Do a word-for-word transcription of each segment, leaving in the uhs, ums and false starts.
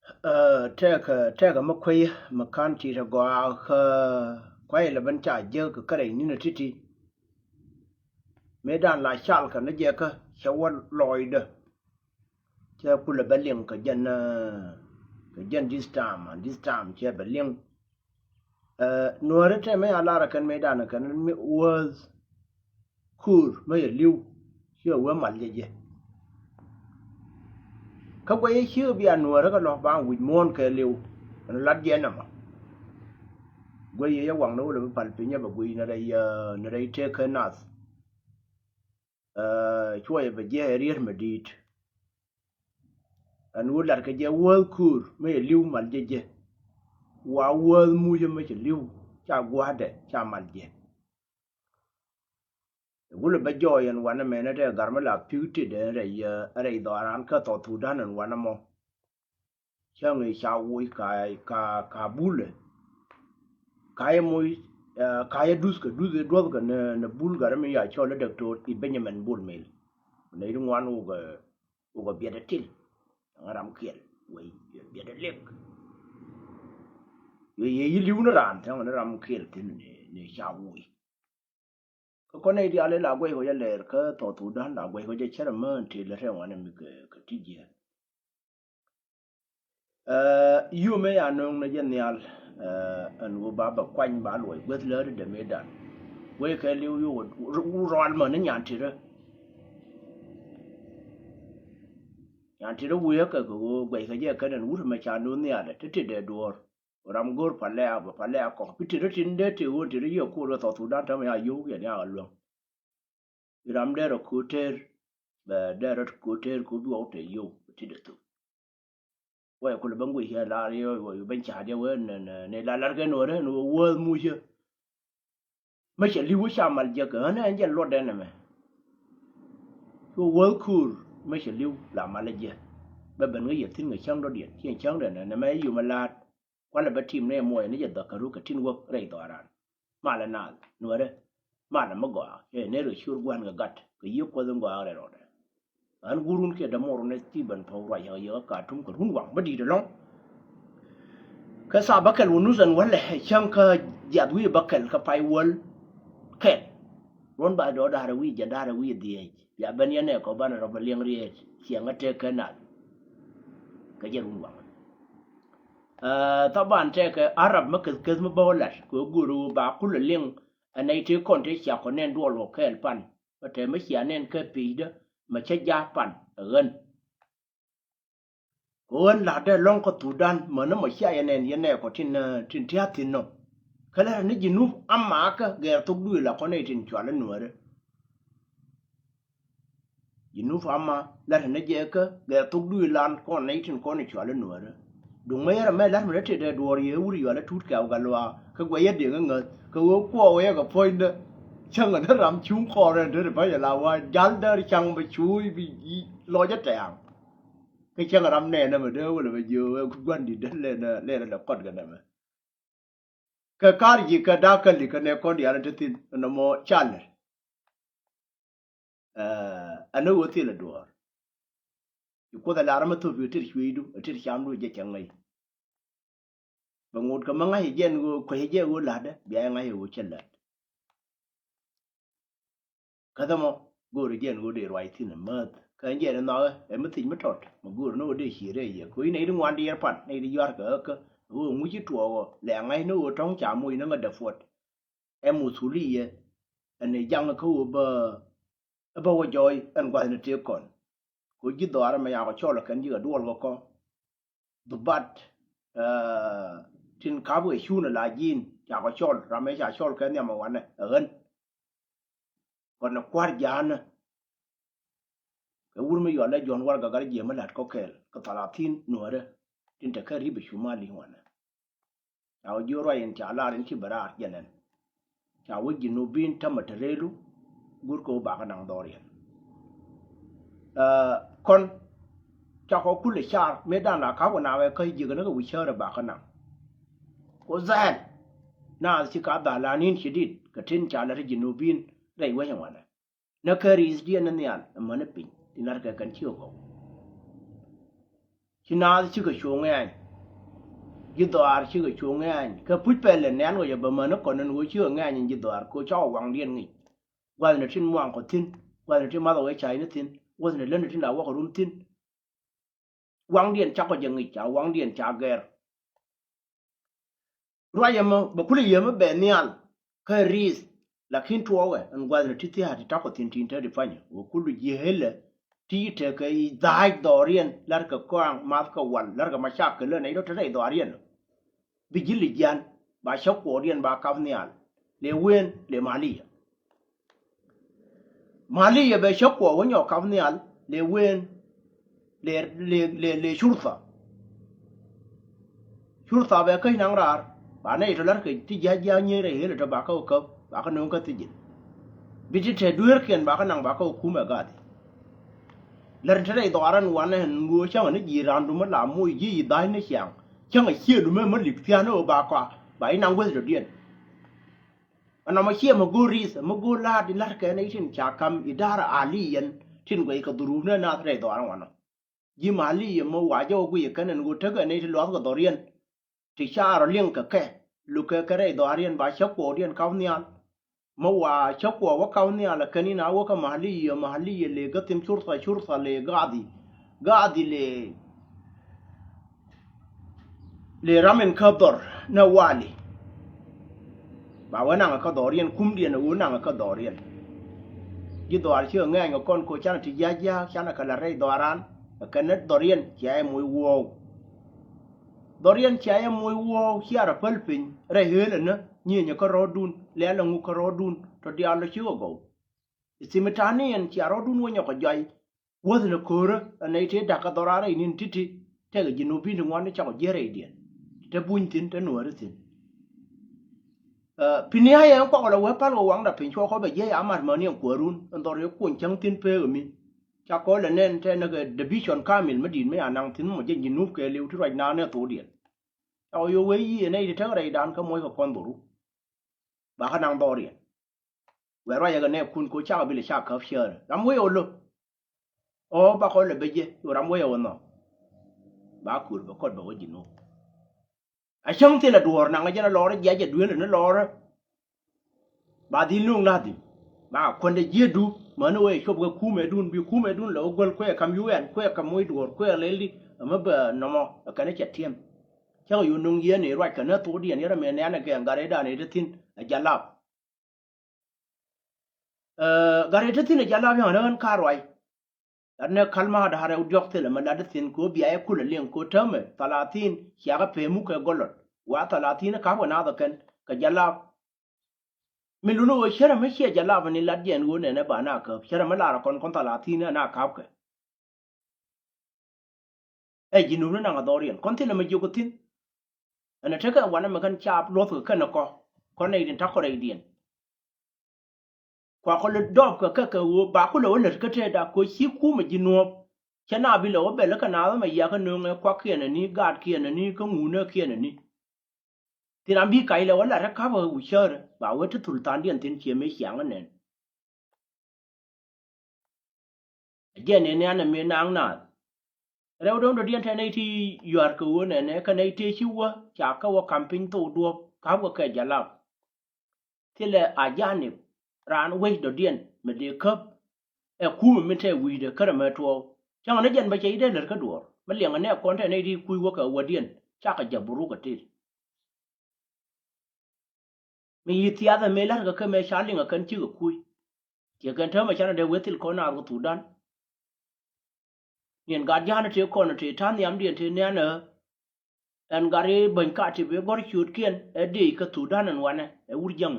Ɛ, tɛkɛ, tɛkɛ mi kuec mi ka̱n ti̱i̱t ɛ gɔaa kä kuay lɛ ben ca jiäk kɛ kärɛc ni̱n ɛ ti̱ti̱. Mëë dan la cal kɛ ni jɛ kä cɛ wä lɔɔcdä. Cɛ kulɛ bɛ liŋ kɛ jɛn, ɛ, kɛ jɛn this time, and this time cɛ bɛ liŋ. Ɛ, nuɔ̱ɔ̱ri tɛmɛ a lar kɛn mëë dan kɛn mi wäth kuur mi yɛ li̱w. Ciɛ wee mal jɛ jɛ. Kä guɛy yɛ ciek bia nuɔ̱ɔ̱ri kä lɔ ba wi̱c muɔ̱ɔ̱n kɛ li̱w. Ɛn lat jɛ nɛmɔ. Guɛy yɛ yɛ waŋ ni wulɛ bi pal piny yɛ bɛ guiy ni rɛy, ɛ, ni rɛy tëë kä nath. Ɛ, cuɔyɛ bɛ jiɛ ɛ riet mi di̱i̱t. Ɛn wä lat kɛ jɛ wäth kuur mi cɛ li̱w mal jɛ jɛ. Wa wäth mucä mi cɛ li̱w ca gua̱a̱dɛ ca mal jɛ. Wulɛ bɛ jɔɔy ɛn wanɛ mɛnɛ tɛ gar mi la pi̱w tëdɛ rɛy, ɛ, rɛy dhɔaran kä South Sudan ɛn wanɛ mɔ. Cäŋ i̱ ca woc ka, ka, ka bulɛ. Ka yɛ moc, ɛ, ka yɛ duth kɛ duth i̱ duɔth kɛ ni, ni bul gat mi ya cɔl i̱ Doctor i̱ Benjamin Bol Mel. Nɛy ti ŋuan wukɛ, wukɛ biɛt ɛ til. Ɛŋ ram kiɛl wei biɛt ɛ lek. Yɛ yɛ yi li̱w ni raan thɛŋ ni ram kiɛl thi̱n ni, ni ca woc. Kä kɔn nɛy diaal i̱ la guɛc kɔ jɛ lɛɛr kä South Sudan la guɛc kɔ jɛ cärɛ mään tëë lät rɛŋ wanɛ mi kɛ, kɛ ti jiɛɛr. Ɛ, yio̱o̱mɛ ya nööŋ ni jɛ nhial, ɛ, ɛn ɣöö ba bɛ kuany ba luɔc guäth läät dämëëdan. Wee kɛ li̱w yio̱w wu rɔal mä ni nyan ti̱rä. Nyan ti̱rä wee kɛ kɛ ɣöö guɛc kɛ jɛ kɛn ɛn wut mɛ ca nööŋ nhial ɛ ti ti dee duɔ̱ɔ̱r. Ram go̱o̱r palɛ a bä palɛ a kɔk pi ti rä tin dee ti ɣöö ti rä yiëë ko̱o̱r kɛ South Sudan täämɛ a yio̱w yɛn ya̱a̱ luäŋ. Ram dee rɔ ko̱o̱t teer bɛ dee rɔ ko̱o̱t teer ko̱o̱t bi wä wä te yio̱w ti dee thuk. Wä yɛ kulɛ ben guic yɛ lar yɛ wä yɛ ben ca̱a̱t yɛ wä nɛ nɛ nɛ la lar kɛ nuɔ̱ɔ̱rä nuɔ̱ɔ̱rä wä mucä. Mä cɛ li̱w wä ca mal jɛ kɛ ɣän ɛn jɛ luɔt dɛn ɛmɛ. Cu wäth kuur mä cɛ li̱w la mal jɛ. Bɛ ben ŋäc yɛ thi̱n ŋäc cäŋ dɔ̱diɛn ci ɛn cäŋ dɛn ɛn ɛmɛ yom ɛ la̱a̱t. Kualɛ bä tim ni ɛ muɔc ni jɛ dhäk kɛ ruk kɛ tin wäk rɛy dhɔaran. Malɛ naath nuɛrɛ. Malɛ mi gɔaa cɛ ni rɔ ciöör gua̱n kɛ gat kɛ yiëë kuɔth in gɔaa rɛl rɔɔdɛ. Ɣän guurun kiɛ dämɔrun ɛ Stephen Pɔw ruac yɛ kä Katum kɛ run waŋ bä di̱i̱t ɛlɔ̱ŋ. Kä thaa bäkɛl wä nuth ɛn wälɛ cäŋ kä jiath wi̱i̱ bäkɛl kä pay wäl kɛl. Ruɔ̱n ba dɔɔk da̱rɛ wi̱i̱ jiɛn da̱rɛ wi̱i̱ dhiec bia ben yɛn ɛ kɔ banɛ rɔ bä liɛŋ riet ciɛŋä tëë kɛ nal. Kɛ jɛ run waŋ. Ɛ, thaban tɛkɛ Arab mi keth keth mi bä wä lat kɛ ɣöö go̱o̱r ɣöö ba kulɛ liŋ ɛ nɛy tëë kɔn tëë cia kɔ nɛn duɔl wä kɛɛl pan. Bä tɛmɛ cia nɛn kä piecdä mɛ cä ja̱a̱k pan ɛ ɣän. Kɛ ɣän la̱tdɛ lɔ̱ŋ kä Thudan mäni mɔ cia yɛ nɛn yɛ nɛɛkɔ tin, ɛ, tin tia̱a̱ thi̱n nɔ. Kä lärä ni Jinub amakä gɛɛr thok duëël la kɔn nɛy tin cual i̱ nuäärä. Jinub ama lät ni jɛ kä gɛ thok dui̱i̱ lan kɔn nɛy tin kɔn i̱ cual i̱ nuäärä. Duŋ mä yɛrɛ mɛ lät mi rɛ tëë dee duɔɔr yɛ wur yual i̱ tuut kɛw gat luaak kä guɛc yɛ diŋ i̱ ŋäth kɛ ɣöö kuɔɔk yɛ kɛ puɔ̱nydä. Cäŋ ni ram cuŋ kɔɔr ɛn dee ri bänyɛ la wa̱a̱ jal däär caŋ bɛ cuuc bi lɔc ɛ tɛ̈ɛ̈ŋ. Kä cäŋ ram nɛɛnä mɛ dee wälɛ bɛ jiö ɛ gua̱n di̱t dee lɛn lɛn lɛ kɔt kɛ nɛmɛ. Kɛ ka̱r ji̱ kɛ da̱k kä li̱k kä nɛ kɔn diaal in te thi̱n nɔmɔ ca lɛr. Ɛ, ɛn ɛ ɣöö thilɛ duɔ̱ɔ̱r. Ci Kuoth ɛ lar ɛmɛ thop i̱ tir cueecdu ɛ tir camdu ɛ jɛ cɛ ŋäc. Bɛ ŋot kɛ mi ŋa̱c ɛ jɛn ɣöö kuec ɛ jɛ ɣöö la̱tdɛ bia jɛ ŋa̱c ɛ ɣöö cɛ lät. Kä thämɔ go̱o̱rä jɛn ɣöö dee ruac thi̱n ɛ mäth kä ɛn jɛn ɛ nhɔakä ɛ mi thiec mi tɔt mi go̱o̱rä ni ɣöö dee cië rɛy yɛ kɛ ɣöö inɛ in ŋuan diɛɛr pan nɛ in yua̱r kɛ ɣä kä ɣöö ŋuci tuɔɔk ɣɔ lɛ ŋa̱c ni ɣöö tɔ̱ŋ ca moc ni ŋädɛ puɔt. Ɛ muthuli yɛ ɛn ɛ jaŋ kä ɣöö bä ɛ bä wä jɔɔc ɛn gua̱thni tëë kɔn. Kɛ ɣöö ji̱ dhɔaarä mɛ yakɔ cɔl ɛ kɛn ji̱ kɛ duɔl kɛ kɔ. Dhubat, ɛ, tin kap kɛ cun ala ji̱n cakɔ cɔl ram ɛ ca cɔl kɛ nhiam ɛ wanɛ ɛ ɣän. Kɔn ɛ kua̱r ja̱a̱nä. Kɛ wur mi yual ɛ Juɔ̱n Warɛgak ɛ jiɛ mi la̱t kɔ kɛɛl kɛ thalathin nuäärä tin te kɛ Rip ɛ Cumali wanɛ. Ca wä jiök ruac in ca lar in ci bɛ raar jɛn ɛn. Ca wä Jinubin tämɛ te rëëlu. Go̱r kɛ wä bakä naŋ dhɔriɛn. Ɛ, kɔn cakɔ kulɛ car mëë dan la ka̱p kɛ naŋ ɛ kä jiäkɛ ni kɛ wi̱c cäärɛ bakä naŋ. Kɛ dhɛl naath ci ka dhal la ni̱n ci dit kɛ tin ca lät Jinubin rɛy wec ɛŋuanɛ. Nä kä ri̱i̱thdiɛn ni nhial amäni piny ti lar kɛ kɛn ci kɛ gɔw. Ci naath cikɛ cu ŋɛɛny. Ji̱ dhɔaar cikɛ cu ŋɛɛny. Kɛ puc pɛl ɛ nɛn kɔ jɛ bɛ män ɛ kɔn ɛn ɣöö cikɛ ŋɛɛny in ji̱ dhɔaar kɛ ɣöö cakɔ waŋdiɛn ŋic. Gua̱thni tin muaŋ kɔ thi̱n. Gua̱thni tin math ɛ wee cayni thi̱n. Gua̱thni lätni tin la wäkɛ rum thi̱n. Waŋdiɛn cakɔ jɛ ŋic, ca waŋdiɛn ca gɛr. Ruac ɛmɔ bɛ kulɛ yiëë mi bɛ nhial kä ri̱th. Lakin tuɔɔkɛ ɛn gua̱thni ti thia̱a̱ ti takɔ thi̱n tin te di panyɛ wä kulu ji̱ helɛ. Ti tekɛ i̱ dha̱a̱c dhɔriɛn la̱rkɛ kɔaŋ mathkɛ wal la̱rkɛ macakɛl lä nɛy rɔ te rɛy dhɔriɛn. Bi ji̱ li̱c jian ba cä kuɔɔriɛn ba kap nhial. Le wen le Maliyɛ. Maliyɛ bɛ cä kuɔɔk wä nyɔk kap nhial le wen le, le, le, le curtha. Curtha bɛ käc naŋ raar ba nɛy tɔ la̱rkɛ ti jiac jiac nyieec rɛy helɛ tɔ ba kä wä käp ba kä nööŋ kä thi̱ji̱n. Bi ti te dueerkiɛn ba kä naŋ ba kä wä kumɛ gathi. Lär te rɛy dhɔaran wanɛ ɛn ŋuö cäŋɛ ni ji̱ raandu mi la moc ji̱ i̱ dha̱a̱cni ciaŋ. Cäŋɛ ciëëlu mɛ mi lik thia̱a̱n ɣöö ba kɔa ba i̱ naŋ weth dɔ̱diɛn. Ɛnɔmɔ ciɛ mi go̱o̱r ri̱th mi go̱o̱r la̱a̱t i̱ la̱rkɛ nɛy tin ca ka̱m i̱ da̱r a li̱i̱ yɛn tin guɛc kɛ dhurupni naath rɛy dhɔaran wanɔ. Ji̱ Maliyɛ mi wa jɛ wä guiyɛ kɛn ɛn ɣöö tekɛ nɛy ti luathkɛ dhɔriɛn. Ti ca rɔ liŋ kɛ kɛ lukɛ kɛ rɛy dhɔaariɛn ba cä kuɔɔdiɛn kap nhial. Mi wa cä kuɔɔk wä kap nhial ɛ kɛn in a wä kä Maliyɛ, Maliyɛ le gä thim curtha, curtha le gathi, gathi le, le ram in kä dhɔr nɛ wali. Ba wä naŋ kä dhɔriɛn kumdiɛn ɛ wä naŋ kä dhɔriɛn. Ji̱ dhɔaar cikɛ ŋɛɛny kɛ kɔn ko canɛ ti jiac jiaak canɛ kɛ la rɛy dhɔaaran ɛ kɛn nɛ dhɔriɛn cia ɛ moc wuɔ̱ɔ̱k. Dhɔriɛn cia yɛ moc wuɔ̱ɔ̱k cia rɔ päl piny rɛy ɣöl ɛnä nyieenyɛ kä rɔɔdun lɛl ɛŋu kä rɔɔdun tɔ diaal lɔ cikɛ gɔw. I̱ thimi ta̱a̱niɛn cia rɔɔdun wä nyɔk kɛ jɔy. Wäth ni ko̱rä ɛ nɛy tëë da̱k kɛ dhɔraarä inin ti̱ti̱. Tɛkɛ ji̱ nup bi̱n ti ŋuan ni cakɔ jiɛɛr rɛydiɛn. Te buny thi̱n te nuääri thi̱n. Ɛ, pi̱ni a yɛ kuak wala wee pal kɛ waŋda piny cuɔ kɔ bɛ jiɛc a mat mäni ɛn kuäärun ɛn dhɔr yɛ kuny cäŋ thi̱n peek ɛmi. Ca kɔl ɛ nɛn tɛ näk ɛ division kamil mi di̱i̱t mi a naŋ thi̱n mɔ jɛn ji̱ nup kɛɛliw ti ruac naan ɛ thokdiɛn. Ca kɔ yɛ wee yiëë nɛy ti tek rɛydan kä muɔc kɛ kɔn dhoru. Ba kä naŋ dhɔriɛn. Wɛɛ ruacɛ kɛ nɛɛkun ko cakɔ bilɛ cakɔ käp cäärä ram wec ɛ wä lo̱k. Ɔ bakɔ lɛ bɛ jɛ ram wec ɛ wä nhɔk. Ba kur bɛ kɔt bɛ wä ji̱ nuɔ̱k. A cäŋ thilɛ duɔ̱ɔ̱r naŋ jɛn a lɔɔrä jiac jɛ dueelä ni lɔɔrä. Ba dhil nuŋ la̱thdhi ba kuändɛ jiëtdu mäni wee cop kɛ kumɛdun bi kumɛdun lɛ wä guäl kuɛ kam yu ɛn kuɛ kam moc duɔ̱ɔ̱r kuɛ lɛl di. Ɛmɛ bɛ nɔmɔ ɛ kɛn cɛ tiɛm. Cäŋ yu nuŋ yien i̱ ruac kɛn ɛ thokdiɛn yɛn ɛmɛ nɛn ɛ gɛn gat rɛydan i̱ te thi̱n ɛ jalap. Ɛ, gat i̱ te thi̱n ɛ jalap yɛn ɛ ɣän ka ruac. Lat nɛ kal ma da̱rɛ diɔ̱k thilɛ mɛ lat i̱ thi̱n kɛ ɣöö bia yɛ kulɛ liŋ kɛ ɣöö täämɛ thalathin ciakä pemu kɛ gɔlɔt wa thalathin ka̱p kɛ naath ɛ kɛn kɛ jalap. Mi luni ɣöö cärɛ mi ciɛ jalap ni lat jɛn ɣöö nɛnɛ ba na käp cärɛ mi lar ɛ kɔn kɔn thalathin ɛ na ka̱pkɛ. Ɛ ji̱ nup ni naŋ a dhɔriɛn kɔn thilɛ mɛ jiök kä thi̱n. Ɛn ɛ tekɛ wanɛ mɛ kɛn caap luɔ̱thkɛ kɛn ɛ kɔ kɔn nɛy tin ta̱kɔ rɛydiɛn. Kua kɔ lɛ dɔɔp kɛ kɛ kɛ ɣöö ba ku lɛ wä lät kä tëëda kɛ ɣöö ci kumɛ ji̱ nuɔ̱ɔ̱p. Cɛ na bi lɛ wä bɛl kä naath mɛ yiakä nööŋɛ kuakkiɛn ani gaatkiɛn ani kä ŋuunäkiɛn ani. Thin ram bi kac lɛ wä lat ɛ ka̱pä wi̱cäärä ba wee ti thul tha̱a̱ŋdiɛn thi̱n ciɛ mëë ciaŋ ɛ nɛn. Ɛ jɛn ni nian ɛ mëë naŋ naath. Rɛw dɔ̱ŋ dɔ̱diɛn tɛ nɛy ti yua̱r kɛ ɣöö nɛnɛ kɛ nɛy tëë ci wä ca kä wä ka̱m piny thok duɔ̱ɔ̱p ka̱pkɛ kɛ jalap. Thilɛ a janip raan wec dɔ̱diɛn mi dee käp. Ɛ kumɛ min tɛ wi̱i̱dɛ kärɛ mɛ tuɔɔk cäŋɛ ni jɛn bä cɛ i̱ dee lät kä duɔ̱ɔ̱r mi liɛŋɛ nɛ kɔn tɛ nɛy ti kuc wä kɛ wädiɛn cakɛ jɛ buruk kɛ tit. Mi yi thiathɛ mëë la̱rkɛ kä mëë ca liŋ ɛ kɛn cikɛ kuc. Ciɛ kɛn täämɛ canɛ dee wee thil kɔn naath kɛ Thudan. Niɛn gat ja̱a̱n tëë kɔn tëë ta̱a̱ nhiamdiɛn tëë nianɛ ɣä. Ɛn gat i̱ bäny ka ti bi gɔ̱r ciöötkiɛn ɛ dee kɛ Thudan ɛn wanɛ ɛ wur jäŋ.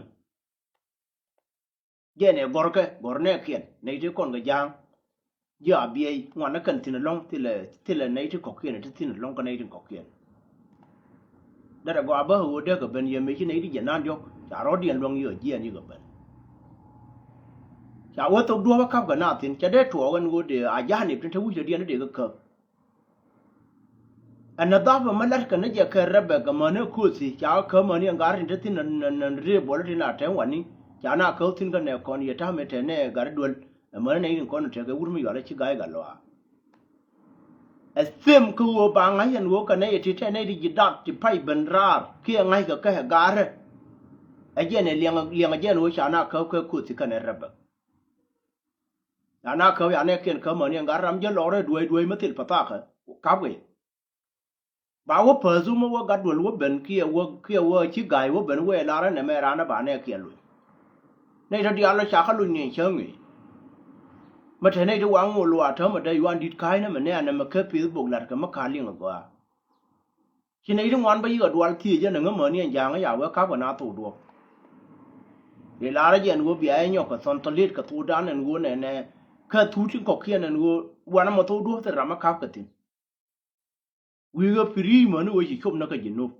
Jɛn ɛ gɔ̱rkɛ gɔ̱r nɛɛkiɛn nɛy ti kɔn kɛ ja̱a̱ŋ. Ji̱ a biɛy ŋuan ni kɛn thi̱n ɛlɔ̱ŋ thilɛ thilɛ nɛy ti kɔ̱kiɛn ti thi̱n ɛlɔ̱ŋ kä nɛy ti kɔ̱kiɛn. Derɛ gɔaa bä ɣöö dee kɛ ben yɛ mëë ci nɛy ti jiɛn naan diɔ̱k ca rɔ̱diɛn luäŋ yɛ jiɛɛn yikɛ ben. Ca wä thok duɔ̱ɔ̱p ɛ ka̱p kɛ naath thi̱n ca dee tuɔɔk ɛn ɣöö dee a ja̱a̱n ip tin te wi̱cdɛ diɛn dee kɛ käp. Ɛn ɛ dhapɛ mä la̱tkɛ ni jɛ kɛ Rɛbɛk amäni ɛ kööthi ca kä amäni ɛn gat tin te thi̱n ɛn rëë buɔlä tin a te wani ca na käp thi̱n kä nɛ kɔn yɛ ta̱mɛ te nɛ gat i̱ duel. Amäni nɛ in kɔn tekɛ wur mi yual ɛ ci ga̱a̱c gat lɔaa. Ɛ them kä ɣöö ba ŋa̱c ɛn ɣöö kɛ nɛy ɛ ti tɛ nɛy ti ji̱ dak ti pay ben raar kiɛ ŋa̱ckɛ kɛ ɛ ga̱a̱rä. Ɛ jɛn ɛ liɛŋ, liɛŋ ɛ jɛn ɣöö ca na käp kɛ Kuoth ti kɛnɛ Rɛbɛk. Ca na käp ya nɛɛkiɛn käp mäni ɛn gat ram ji̱ lɔrɛ duäc duäc mi thil pathakɛ ka̱pkɛ. Ba wä päth wä mi wä gat duel wä ben kiɛ wä, kiɛ wä ci ga̱a̱c wä ben wee lar ɛn ɛmɛ raan ɛ ba nɛɛkiɛn luny. Nɛy tɔ diaal ɔ ca kä luny ni cäŋ i̱. Mɛ te nɛy ti waŋ wä luaak täämɛ dee yuan di̱t ka̱a̱cnä mɛ nɛɛnɛ mɛ kä Facebook latkɛ mi ka̱l liŋ ɛ gɔaa. Ci nɛy ti ŋuan bä yikɛ dual thiec ɛn ɛ ŋämäni ɛn ja̱a̱ŋ ɛ ya wee ka̱pkɛ na thok duɔ̱p. Dee lar ɛ jɛn wä bia ɛ nyɔk kɛ thɔn thɔ liet kɛ thokdan ɛn ɣöö nɛnɛ kä thut tin kɔ̱kiɛn ɛn ɣöö wanɛ mɛ thok duɔ̱p thil ram ɛ ka̱pkɛ thi̱n. Wi̱i̱ ɣä pi̱ri̱ mäni ɣöö ci cop nä kä Jinub.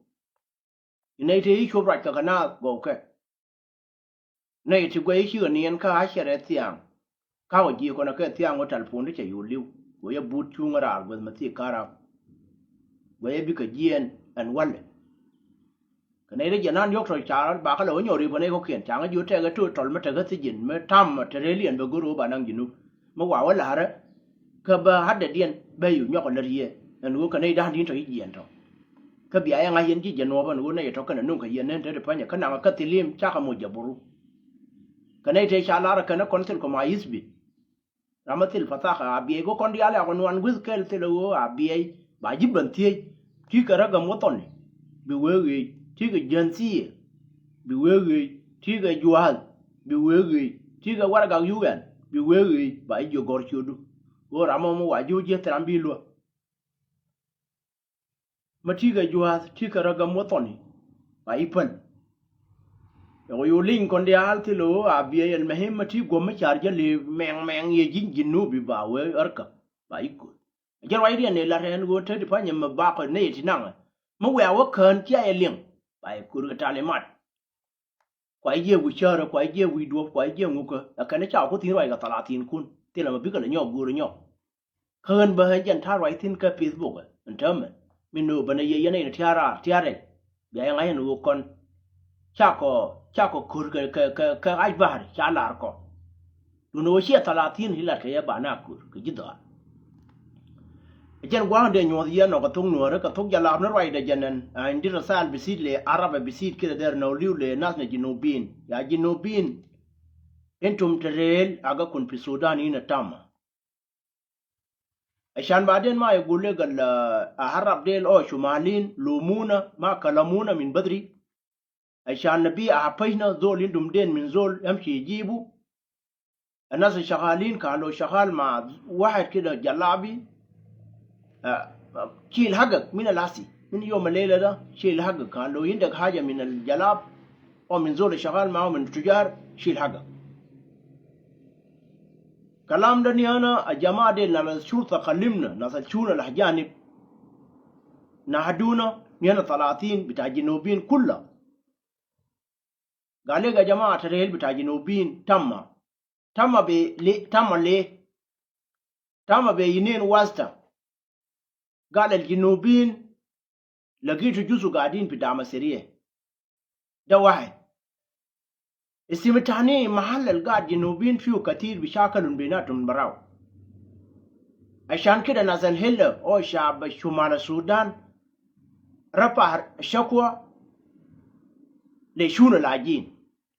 Nɛy te i̱ cop ruac kɛ kɛ naath gɔwkɛ. Nɛy ti guɛy i̱ cikɛ niɛn kä a cɛ rɛy thiaŋ. Ka̱wä ji̱ kɔnɛ kɛ thiaŋ wä talpon ti cɛ yo̱o̱ li̱w wä yɛ but cuŋ raar guäth mɛ thik ka̱rap. Guɛy ɛ bikɛ jiɛɛn ɛn walɛ. Kɛ nɛy ti jiɛn nan diɔ̱k tɔ̱ ca bakä lɛ wä nyɔk ri̱p kɛ nɛy kɔ̱kiɛn ca ŋä ji̱ wä tɛk ɛ to̱ tɔl mi tekɛ thi̱ji̱n mi tam mɛ te rɛliɛn bɛ go̱r wä ba naŋ Jinub. Mi wa wä la̱rä kä bä ha̱t dɛdiɛn bä yu nyɔk ɛ lät yɛ ɛn ɣöö kɛ nɛy da̱ŋ di̱n tɔ̱ i̱ jiɛɛn tɔ̱. Kä bia yɛ ŋa̱c yɛn ji̱ jɛ nuɔɔpä ɛn ɣöö nɛy tɔ̱ kɛnɛ nuŋ kɛ yɛn nɛn te ti pa̱nyɛ kä naŋ kä thilim cakɛ moc jɛ bo̱ru. Kɛ nɛy te ca lar ɛ kɛn ɛ kɔn thil kɔ ma ithbit. Ram mi thil pathakɛ a biɛy kä kɔn diaal yakɔ nuan gui̱th kɛl thil ɛ ɣöö a biɛy ba ji̱ ben thiec. Ti̱i̱ kɛ räk gäm wä thɔni bi wee ɣeec, ti̱i̱ kɛ jänh thi̱i̱ bi wee ɣeec, ti̱i̱ kɛ jua̱a̱th bi wee ɣeec, ti̱i̱ kɛ warɛgak yuk ɛn bi wee ɣeec ba ji̱ jiök gɔ̱r ciötdu. Ɣöö ram mɔ mi wa ji̱ wä ji̱ thiram bi luäk. Mi ti̱i̱ kɛ jua̱a̱th ti̱i̱ kɛ räk gäm wä thɔni ba i̱ päl. Yɔk yo̱o̱ liny kɔn diaal thil ɣöö a biɛy ɛl mɛhi mi ti̱i̱ guɔ̱m mi ca̱r jɛ li mɛŋ mɛŋ yɛ ji̱ Jinubi ba wee ɣärkä ba i̱ köth. Jɛ ruacdiɛn ni lat ɛn ɣöö te ti pa̱nyɛ mi bakɔ nɛy ti naŋɛ mi wiaa wä kään cia yɛ liŋ ba i̱ köth kɛ talimat. Kua jiɛ wi̱i̱ cäärä, kua jiɛ wi̱i̱ duɔ̱p, kua jiɛ ŋukä. Ɛ kɛn ca ku thi̱n ruac kɛ thalathinkun thilɛ mɛ bikɛ lɛ nyɔk go̱o̱rä nyɔk. Kä ɣän bä ɣän jɛn ta̱a̱ ruac thi̱n kä Facebook ɛ ɛn täämɛ. Min nöö bänä yɛ yɛn ɛ yɛn tia̱a̱r raar tia̱a̱r rɛc. Bia yɛ ŋa̱c ɛn ɣöö kɔn cakɔ, cakɔ ko̱r kɛ, kɛ, kɛ, kɛ ɣac ba̱a̱r ca la̱r kɔ. Duundɛ ɣöö ciɛ thalathin i̱ lat kɛ yɛ ba na ko̱r kɛ ji̱ dhɔaar. Ɛ jɛn gua̱a̱ŋ dee nyuɔ̱th yɛ nɔk kɛ thok nuäärä kɛ thok jalap ni ruacdɛ jɛn ɛn. Ɛn dit rɛthal bi si̱t le arabɛ bi si̱t kiɛ dee rɛ nɔk li̱w le nath ni Jinubin. Ya Jinubin. Intum te reel agakun fi Sudan inɛ tamma. Ɛcan baden ma yɛ gul lek al arab del o shumalin lumuna ma kalamuna min badri. Ɛcan nabi apacna zol indum den min zol yamshi yijibu. Anas shagalin kan lo shagal ma wahid kida jalabi. Shil hagak min alasi min yom alela da shil hagak kan lo indak haja min aljalab o min zol shagal ma o min tujar shil hagak. Kalam da ni ana a jamaa del nas al shurta kalimna nas al shuna al ajanib. Nahaduna ni ana talatin bita jinubin kulla. Gal lek ya jamaa tarihil bita jinubin tamma. Tamma be le, tamma le. Tamma be yinin wasta. Gal al jinubin lagitu jusu gadin fi dama serie. Da wahid. Isim tani mahal al gad jinubin fiu katir bi shakalun benatum barau. Ashan kida nas al hilla o shab shumal Sudan rafa shakwa le shunu lajin.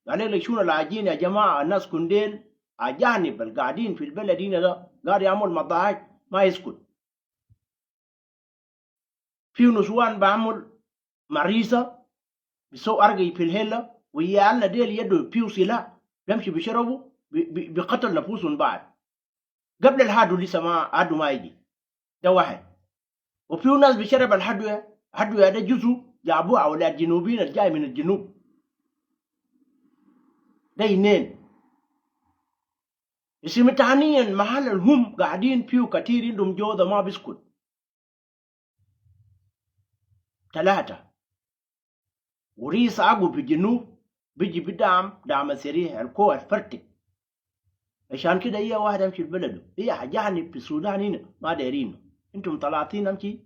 Gal le shunu lajin ya jamaa nas kundel ajanib al gadin fil beled ina da gad yamul madahaj ma iskut. Fiu nusuwan bamul marisa biso argi fil hela wa yalna del yadu fiu sila bemshi bisharabu bi katal nafusun baad. Gabla al hadu lisa ma hadu ma iji. Da wahid. Wa fiu nas bisharab al hadu ya hadu ya da jusu jabu awlad jinubin al jay min al junub. Da inen. Isim taniyan mahal al hum gadin fiu katir indum joda ma biskut. Talata. Wa rais agu fi junub biji bi dam dam seri al ko al fartik. Ashan kida iya wahid amshi al baladu iya hajani fi Sudan ina ma derin. Intum talatin amshi.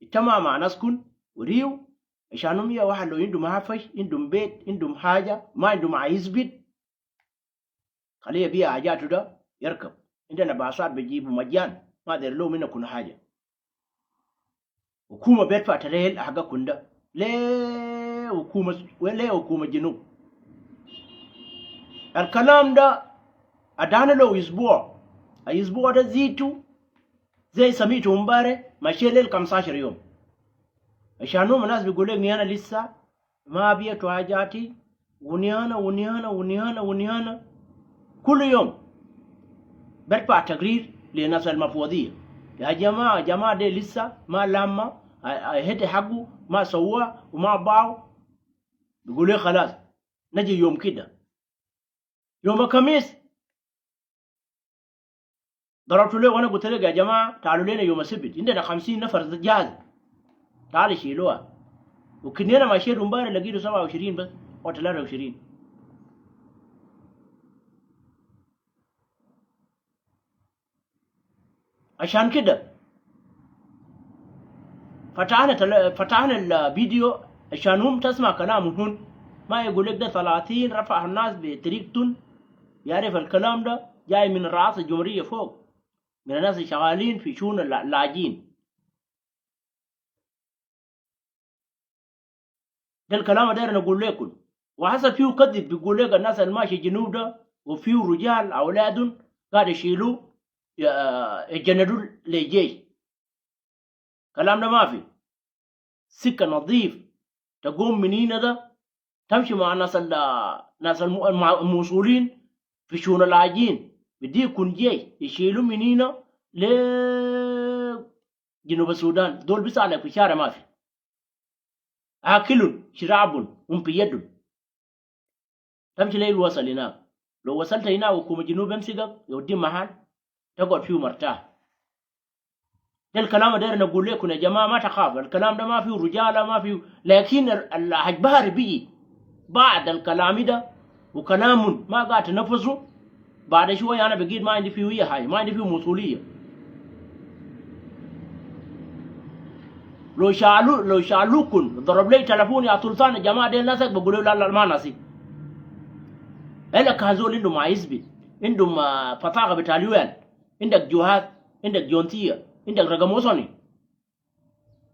Itama ma nas kun wa riu. Ashan um iya wahid lo indum hafash indum bet indum haja ma indum aizbit. Kaliya biya hajatu da yarkab. Inda na basat bejibu majan ma der lo mina kun haja. Hukuma bet pa terel haga kunda. Le hukuma, le hukuma Junub. Al kalam da adana lo isbua. Al isbua da zitu zai samitu umbare ma shel lel kamsashar yom. Ashan hum nas bigulek ni ana lisa ma biya tu hajati, wuniana, wuniana, wuniana, wuniana. Kulu yom berfa tagrir le nas al mafwadiya. Ya jamaa, jamaa de lisa ma lama a, a hete hagu ma sawa u ma baw. Bigule khalas, naji yom kida. Yom kamis darabtu le wa ana gultu le ya jamaa, taalu lena yom sibit, indena khamsin nafar jahaz. Taal shiluha. Wa kinina mashitu umbare lagitu saba wa ishirin bas, wa talata wa ishirin. Ashan kida fatahna tala-, fatahna al video ashan hum tasma kalam hun. Ma yagulek da talatin rafa nas be tarikatun. Yarif al kalam da jay min raas al jumhuriya fok, min nas shagalin fi shun al lajin. Del kalam der nagul lekun. Wa hasa fiu kadib bigul lek nas al mashi Junub da, wa fiu rujal awladun gade shilu, ya, ya janadu le jesh. Kalam da mafi. Sika nadif. Tagum minina da tamshi ma nas al, nas al mu-, ma-, musulin fi shun al ajin. Bidi kun jesh ishilu minina le Junub Sudan. Dol bisalek fi share mafi. Akilun, shirabun, um fi yadun. Tamshi le wasal inak. Lo wasalta inak hukuma Junub bemsigak, yawdi mahal, tagod fiu martah. Del kalam der nagul lekun ya jamaa, ma takhaf. Al kalam da ma fiu rujala, ma fiu. Lakin al, al haj bahar biji. Baad al kalam da, wa kalamun ma gade tanafasu. Baada shuwaya ana bigid ma indi fiu iya haja, ma indi fiu musuliya. Lo shalu, lo shalukun, darab lek telefon ya sultan, jamaa del nasak, bagulu la, la, ma nasi. Ela kan zol indum ma isbit, indum, ah, fataga bita al U N, indak juhaz, indak jontiya, indak ragam wasani.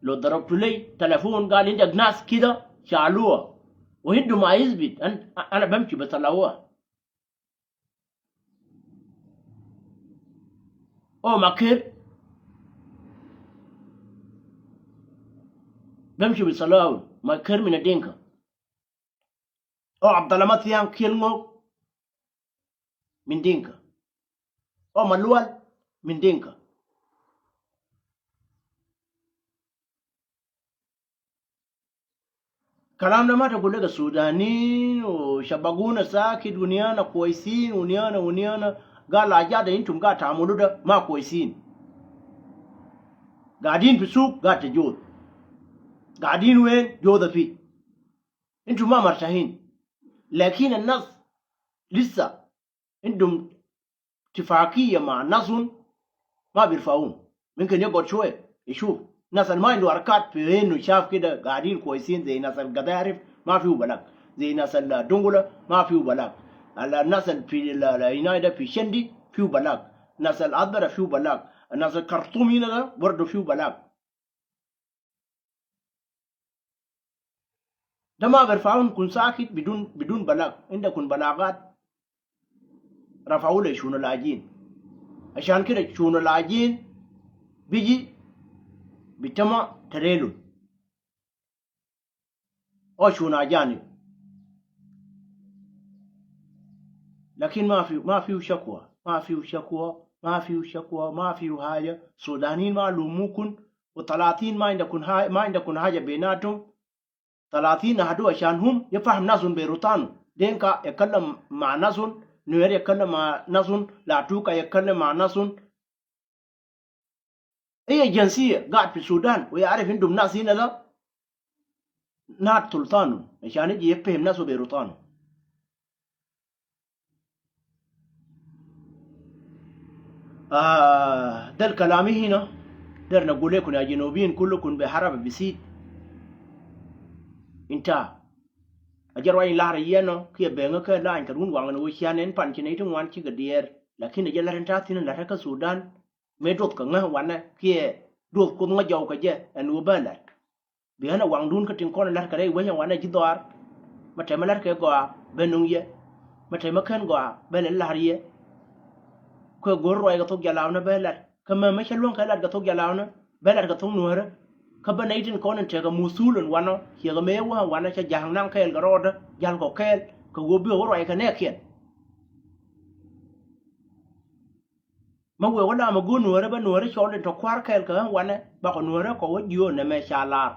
Lo darabtu lek telefon gal indak nas kida shaluha. Wa indum ma isbit, an-, ana bamshi batalawa. O Maker. Bemshi bi Salawi, Maker min Dinka. O Abdallah Matiang Kiel Ngok min Dinka. O Malual min Dinka. Kalam da ma tagul lek Sudanin wa shabaguna sakit, wuniana kwesin, wuniana, wuniana. Gal haja da intum gade tamulu da ma kwesin. Gadin fi suk gade tajud. Gadin wen joda fi. Intum ma martahin. Lakin al nas lisa indum tifakiya ma nasun ma birfaun. Mumkin yagod shuwaya ishuf. Nas al ma indu harakat fi inu shaf kida gadin kwesin, zay nas al Gadarif ma fiu balag. Zay nas al Dungula ma fiu balag. Al nas al fi la, la, inai da fi Shendi fiu balag. Nas al Adbara fiu balag. Nas al Khartum ina da bardu fiu balag. Da ma birfaun, kun sakit bidun, bidun balag. Inda kun balagat rafau le shunu lajin. Ashan kida shunu lajin biji bitama tarelun. O shunu ajanib. Lakin ma fiu, ma fiu shakwa, ma fiu shakwa, ma fiu shakwa, ma fiu haja. Sudanin ma lumukun, wa talatin ma indakun ha-, ma indakun haja benatum. Talatin hadu ashan hum yafaham nasun berutanu. Dinka yakalam ma nasun, Nuer yakalam ma nasun, Latuka yakalam ma nasun. Ay jinsiya gad fi Sudan, wa yarif indum nas hina da, nas sultanu, ashan iji yafaham nasu berutanu. Ah, del kalami hina, der nagul lekun ya Junubin kulukun be harab bisit. Inta ajar wa in lahara yeno, kiye benga ke la in karun wangan wo shianen pan chine itin wan chiga dier. Lakin ajar la renta thin la reka Sudan. Me dot ka nga wana kiye Duɔth Kuoth ŋa jɔw kɛ jɛ ɛn ɣöö bä la̱t. Bi ɣän ɛ waŋdun kä tin kɔn ɛ la̱t kɛ rɛy wec ɛ wanɛ ji̱ dhɔaar. Mɛ tɛmɛ la̱t kɛ gɔaa bɛ nuŋ yɛ. Mɛ tɛmɛ kɛn gɔaa bɛ lɛ la̱r yɛ. Kuɛ go̱r ruac kɛ thok jalawnä bɛ la̱t. Kä mɛ mɛ cɛ luäŋ kɛ la̱t kɛ thok jalawnä bɛ la̱t kɛ thok nuäärä. Kä bä nɛy tin kɔn in tekɛ muthul in wanɔ ciɛ kɛ mëë wä wanɛ cɛ ja̱a̱k naŋ kɛɛl kɛ rɔɔdä jal kɔ kɛɛl kɛ ɣöö bi ɣä wä ruac kɛ nɛɛkiɛn. Mä wëë wä lamä go̱o̱r nuäärä bä nuäärä cɔl in tɔ kua̱r kɛɛl kɛ ɣän wanɛ bakɔ nuäärä kɔ wä jiöön nɛmɛ ca lar.